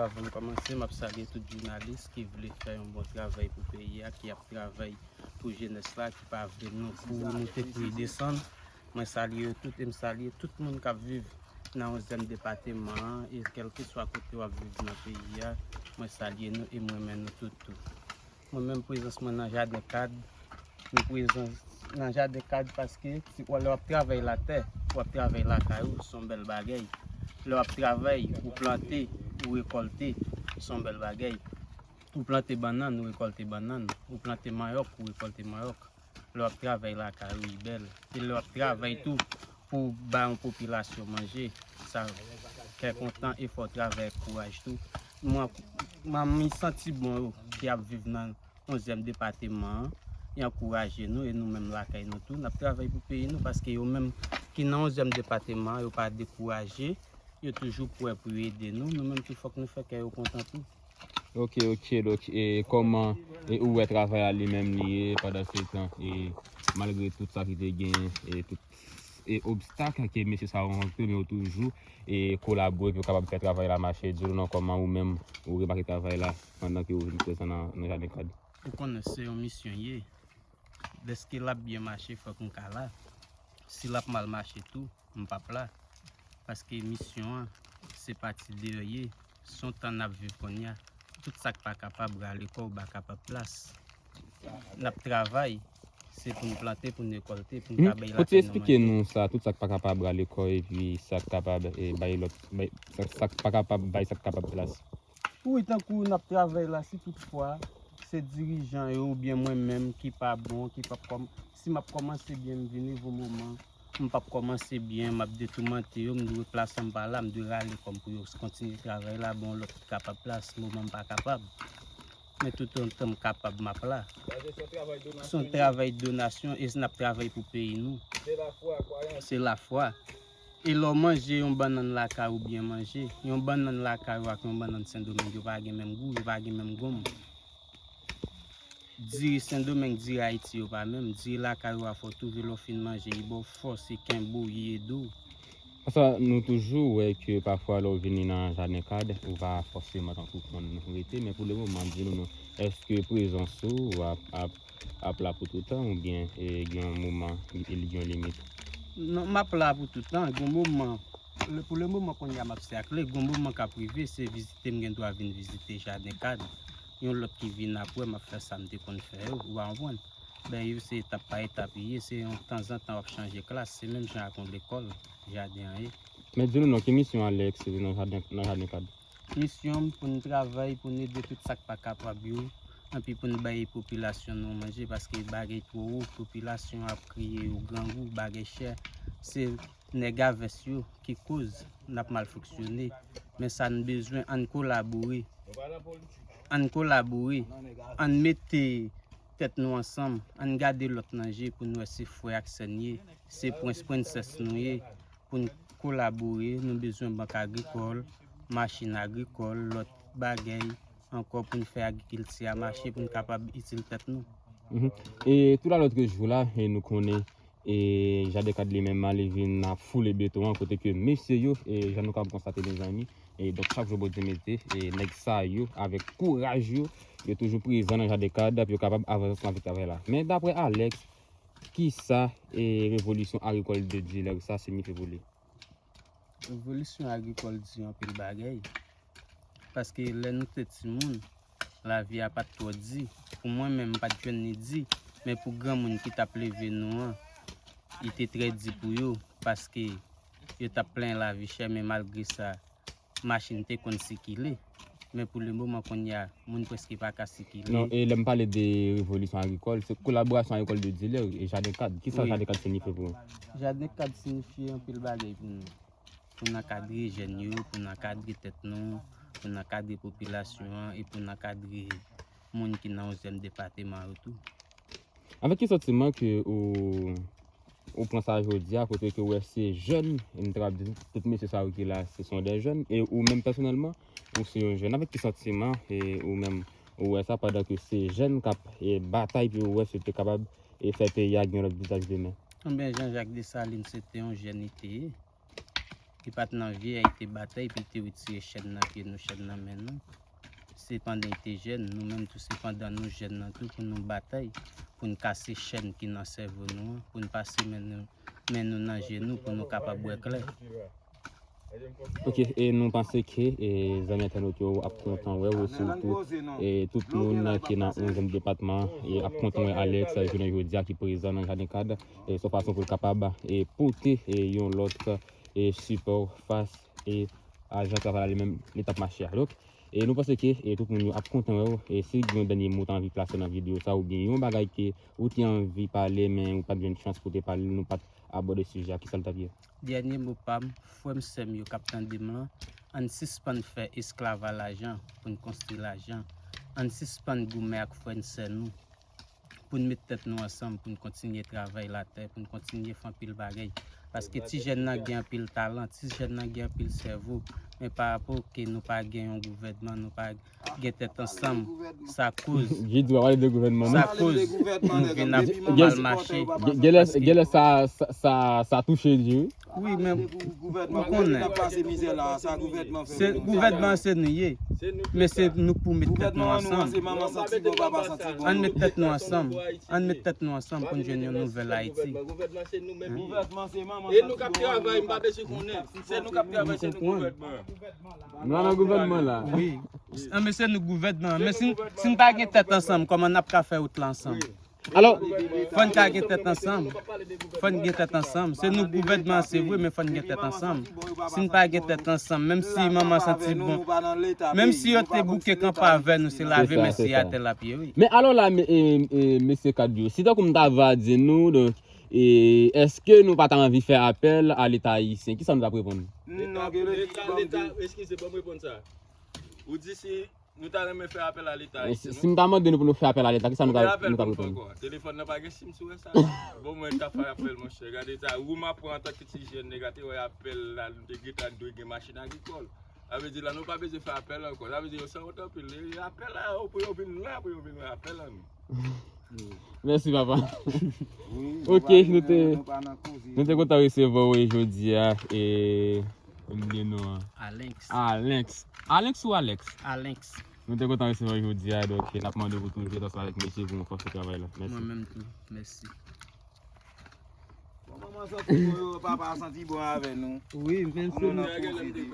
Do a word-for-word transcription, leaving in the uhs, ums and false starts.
Avan m kòmanse, m ap salye tout jounalis ki vle fè yon bon travay pou peyi a, ki ap travay pou jenès la, ki pa vle non kouri moute, kouri desann. Mwen salye yo tout e m salye tout moun k ap viv nan onzyèm depatman an e kèlkeswa kote w ap viv nan peyi a. Mwen salye nou e m renmen nou tout tou. Mwen menm, prezans mwen nan jaden kad, m prezans nan jaden kad paske si, lè w ap travay latè, w ap travay lakay ou, se yon bèl bagay. Lè w ap travay, ou plante, ou rekòlte, se yon bèl bagay. Ou plante bannann, ou rekòlte bannann. Ou plante manyòk, ou rekòlte manyòk. Lè w ap travay lakay ou, li bèl. E lè w ap travay tou pou w ba yon popilasyon manje, sa fè kontan e fè w travay ak kouraj tou. Mwen, m, m santi bon yo ki ap viv nan onzyèm depatman an, y ankouraje nou e nou menm lakay nou tou, n ap travay pou peyi nou, paske yo menm ki nan onzyèm depatman an, yo pa dekouraje, yo toujou prè pou yo ede nou. Nou menm tou, fòk nou fè kè yo kontan tou. Ok, ok, donk, e kòman e ou wè travay la li menm li ye pandan se tan, e malgre tout sa ki te gen, e tout e obstak ke mesye sa yo rankontre, men yo toujou e kolabore pou yo kapab fè travay la mache. Di nou non, kòman ou menm ou remake travay la pandan ke ou vin prezan nan, nan jaden kad? Ou konnen se yon misyon ye. Dèske l ap byen mache, fòk m ka la. Si l ap mal mache tou, m p ap la. Paske misyon an, se pati deyò ye. Se yon tan n ap viv kounye a. Tout sa k pa kapab, rale kò w, ba kapab plas. N ap travay, se pou n plante, pou n rekòlte, pou n ka bay lakay nou manje. Ou te eksplike nou sa, tout sa k pa kapab rale kò, epi sa k kapab, e, bay lòt, bay, sa, sa k pa kapab bay sa k kapab plas. Wi, tankou n ap travay la, si toutfwa se dirijan yo oubyen mwen menm ki pa bon, ki p ap kòm-, si m ap kòmanse byen, m vini yon moman, m p ap kòmanse byen, m ap detoumante yo, m dwe plas an pa la, m dwe rale kò m pou yo kontinye travay la, bon, lòt ki kapab plas, moman m pa kapab. Men toutotan m kapab, m ap la. Se yon travay donasyon, e n ap travay pou peyi nou. Se lafwa. E lè w manje yon bannann lakay ou byen manje, yon bannann lakay ou ak yon bannann Sendomeng, yo pa gen menm gou, yo pa gen menm gonm. Diri Sendomeng, diri Ayiti yo pa menm, diri lakay ou a fò w twouve lè w fin manje, li ba w fòs, li kenbe w, li ede w. Paske nou toujou wè ke pafwa lè w vini nan jaden kad, ou pa fòseman tankou konn rete, men pou le moman, di nou non, èske prezans ou ap, ap, ap la pou toutan oubyen, e, gen yon moman, e, li gen yon limit? Non, m ap la pou toutan, gen yon moman, le, pou le moman kounye a m ap sèkle, gen yon moman k ap rive, se vizite m gen dwa vin vizite jaden kad, yon lòt ki vin apre, m ap fè sa m te konn fè yo, ou pa konprann? Bagay yo se etap pa etap li ye, se yon tanzantan w ap chanje klas, se menm jan ak yon lekòl, jaden an ye. Men di nou non, ki misyon Alex nan jaden, nan jaden kad? Misyon m pou n travay, pou n ede tout sa k pa kapab yo, anpi pou n bay popilasyon nou manje, paske bagay twò wo, popilasyon ap kriye yo grangou, bagay chè, se nèg a vès yo ki koz n ap mal fonksyone. Men sa n bezwen, ann kolabore. Ann kolabore. Ann mete tèt nou ansanm. Ann gade lòt nan je pou n wè se frè ak sè n ye, se prens, prensès nou ye. Pou n kolabore, nou bezwen bank agrikòl, machin agrikòl, lòt bagay ankò pou n fè agrikilti a mache, pou n kapab itil tèt nou. Mhm. E tout a lòt jou la, e nou konnen e jaden kad li menm, li vin ap foule beton an, kote ke mesye yo, e jan nou kapab konstate, mezanmi, e donk chak jou Bondye mete, e nèg sa yo, avèk kouraj yo, yo toujou prezan nan jaden kad, pou yo kapab avanse ansanm avèk travay la. Men daprè Alex, kisa, e revolisyon agrikòl de Dilèg sa siyifi pou li? Revolisyon agrikòl di anpil bagay. Paske lè nou te timoun, lavi a pa t twò di. Pou mwen menm, m pa t jwenn ni di. Men pou granmoun ki t ap leve nou an, li te trè di pou yo. Paske yo t ap plenyen lavi chè, men malgre sa, machin te konn sikile. Men pou le moman kounye a, moun prèske pa ka sikile. Non, e lè m pale de revolisyon agrikòl, se kolaborasyon agrikòl de Dilèg e jaden kad. Kisa jaden kad siyifi pou ou? Jaden kad siyifi anpil bagay pou nou. Pou n ankadre jèn yo, pou n ankadre tèt nou, pou n ankadre popilasyon an e pou n ankadre moun ki nan onzyèm depatman yo tou. Avèk ki santiman ke ou, ou pran sa jodi a, kote ke ou wè se jèn, e m ta kab di tout mesye sa yo ki la, se son de jèn, e ou menm pèsonèlman, ou se yon jèn. Avèk ki santiman, e ou menm, ou wè sa pandan ke se jèn k ap, e, batay pou yo wè si yo te kapab, e, fè peyi a gen yon lòt vizaj demen? Enben, Jean Jacques Dessalines, se te yon jèn li te ye. Li pa t nan vyè, li te batay, epi li te retire chèn nan pye nou, chèn nan men nou. Se pandan li te jèn, nou menm tou, se pandan nou jèn nan tou pou nou batay, pou n kase chèn ki nan sèvo nou an, pou n pase men nou, men nou nan je nou, pou nou kapab wè klè. Ok, e nou panse ke e, zanmi entènot yo ap kontan wè w, sitou e, tout moun ki nan onzyèm depatman e, ap kontan wè Alex jounen jodi a ki prezan nan Jaden Kad, e se yon fason pou l kapab e, pote e, yon lòt e, sipò fas e, a jan travay la li menm li t ap mache a. Donk, e nou panse ke e, tout moun yo ap kontan wè w, e si gen yon dènye mo w ta anvi plase nan videyo sa, oubyen yon bagay ke ou te anvi pale, men ou pa t jwenn chans pou te pale, nou pa t abòde sijè a, kisa l t ap ye? Dènye mo pa m, frè m, sè m yo k ap tande m lan, ann sispann fè esklav a lajan pou n konstwi lajan. Ann sispann goumen ak frè n, sè nou, pou n met tèt nou ansanm, pou n kontinye travay latè, pou n kontinye fè anpil bagay. Paske ti jèn nan gen anpil talan, ti jèn nan gen anpil sèvo, men pa rapò ke nou pa gen yon gouvènman, nou pa gen tèt ansanm, sa koz, Jezi, w ap pale de gouvènman, sa non? Koz nou vin ap mal mache. Gen- Genlè genlè sa, sa, sa, sa touche Dye, wi. Wi, men Gouvènman konnen n ap pase mizè la, sa gouvènman fè. Se gouvènman se nou ye, men se nou k pou met tèt nou Gouvènman an nou an ansanm. Se manman Santi Bon, papa Santi Bon. Ann met tèt nou ansanm. Ann met tèt nou ansanm pou n jwenn yon nouvèl Ayiti. Gouvènman se manman E nou k ap travay, m pa bezwen konnen. Se nou k ap travay, se nou gouvènman. Nou nan gouvènman la. Wi. An men se nou gouvènman. Men si, si n pa gen tèt ansanm, kòman n ap ka fè wout la ansanm? Alò, Fò n ka gen tèt ansanm. Fò n gen tèt ansanm. Se nou gouvènman an, se vre, men fò n gen tèt ansanm. Si n pa gen tèt ansanm, menm si manman Santi Bon, menm si yo te bouke kanpe avè nou, se lave men se atè l ap ye, wi. Men alò la, me- e, e, mesye Kad yo, si tankou m ta va di nou, donk, e, èske nou pa ta anvi fè apèl a Leta ayisyen? Kisa nou t ap reponn? Non, ke Leta Leta, Leta, eskize, ban m reponn sa. Ou di si nou ta renmen fè apèl a Leta Si ayisyen, si m ta mande nou pou nou fè apèl a Leta, kisa nou Konbyen ta apèl nou ta pou nou fè reponn? Ankò? Telefòn nan pa gen sim sou sa. Bon, mwen ta fè apèl, monchè. Gade sa, ou m aprann antanke ti jèn, nèg la te wè apèl la, nou te gentan dwe gen machin agrikòl. Sa vle di la, nou pa bezwen fè apèl ankò. Sa vle di yo sanwont anpil. E apèl la, yo pou yo vin la, pou yo vin wè apèl la, nou. Mèsi, papa. Ok, nou te, nou te kontan resevwa w jodi a. E m bliye non an. Alenx. Alenx. Alenx ou Alex? Alenx. Nou te kontan resevwa w jodi a. Donk, n ap mande w pou toujou rete ansanm avèk mesye pou nou fòse travay la. Mèsi. Mwen menm tou. Mèsi. Bon, manman Santi Bon, yo, papa Santi Bon avè nou. Wi, men Nou nan konfini.